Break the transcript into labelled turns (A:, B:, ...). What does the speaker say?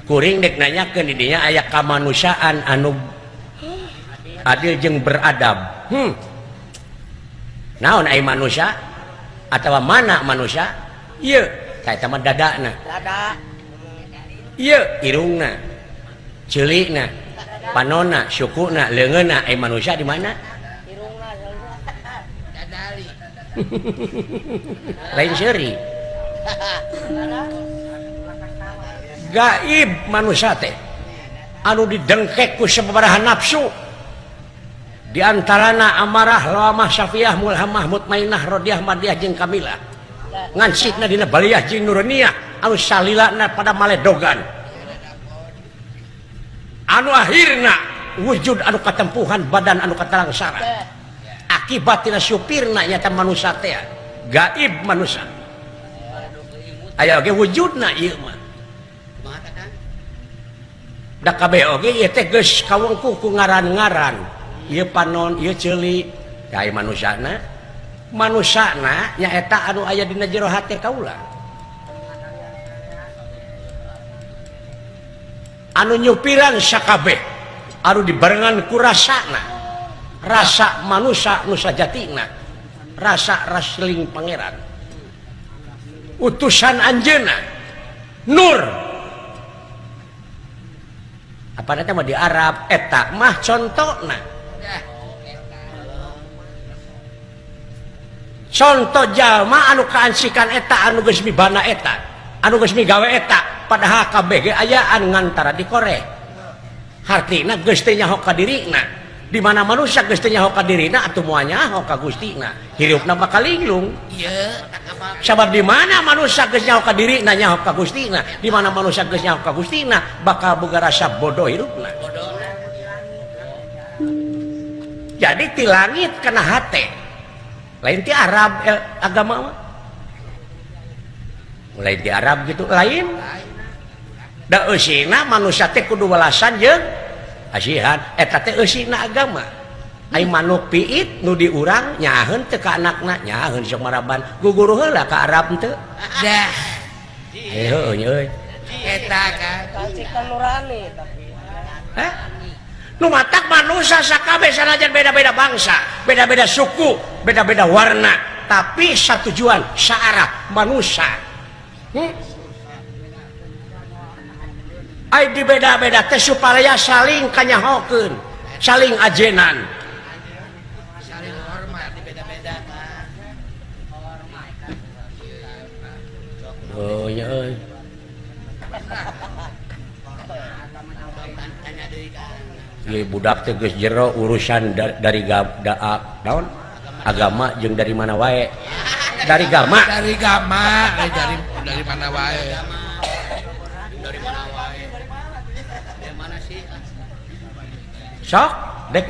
A: Kuring dek nanyakeun di dinya aya kamanusiaan anu adil jeung beradab. Naon ai manusia atawa mana manusia? Ieu ka eta mah dadana.
B: Dada.
A: Ieu irungna, ceulikna, panona, sukuna, leungeunna, ai manusia di mana?
B: Irungna.
C: Dadali.
A: Lain seuri. Gaib manusia teh anu didengkek ku sababaraha nafsu, diantarana amarah, lawamah, safiyah, mulhamah, mutmainah, rodiah, madiah jeung kamilah, ngancikna dina baliyah jeung nuraniah anu salilana pada maledogan, anu akhirna wujud anu katempuhan badan anu katalangsara akibat tina supirna nyata manusia teh gaib. Manusia aya oge wujudna ieu mah. Da kabeh oge ieu teh geus kawengku ku ngaran-ngaran, ieu panon, ieu ceuli. Ai manusana, manusana nyaeta anu aya dina jero hate kaula, anu nyupiran sakabeh, anu dibarengan ku rasana, rasa manusia nu sajatina, rasa rasling pangeran utusan anjeunna nur. Apa nanti mah di Arab eta mah contona, contoh jalma anu kaansikan eta, anu geus mibana eta, anu geus migawe eta, padahal kabeh ge ayaan ngantara dikoreh. Hartina geus teu nyaho ka dirina. Di mana manusia geus teu nyaho ka dirina atuh moal nyaho ka Gustina, hirupna bakal linglung.
C: Iya.
A: Sabab di mana manusia geus nyaho ka dirina, nyaho ka Gustina. Di mana manusia geus nyaho ka Gustina, bakal boga rasa bodoh hirupna. Jadi ti langit kana hate, lain ti Arab agama mah, lain ti Arab gitu, lain. Da eusina manusia teh kudu welasan jeung asihan, eta teh eusina agama. Ai manuk piit nu di urang nyaaheun teu ka anakna? Nyaaheun, sok maraban guguru heula ka Arab teu.
C: Dah.
A: Heueuh nya euy.
C: Eta kan.
B: Kancikan nurani tapi.
A: Hah? Nu matak manusia sakabeh sanajan beda-beda bangsa, beda-beda suku, beda-beda warna, tapi satu tujuan, searah manusia. Ai di beda-beda teh supaya saling kanyahokeun, saling ajenan.
C: Saling hormat di beda-beda mah.
A: Oh nya euy. Ieu budak teh geus jero urusan dari naon? Agama jeung dari mana wae? Dari gama.
C: Dari gama, dari mana wae?
D: Dari mana wae? Dari mana sih?
A: Sok dek.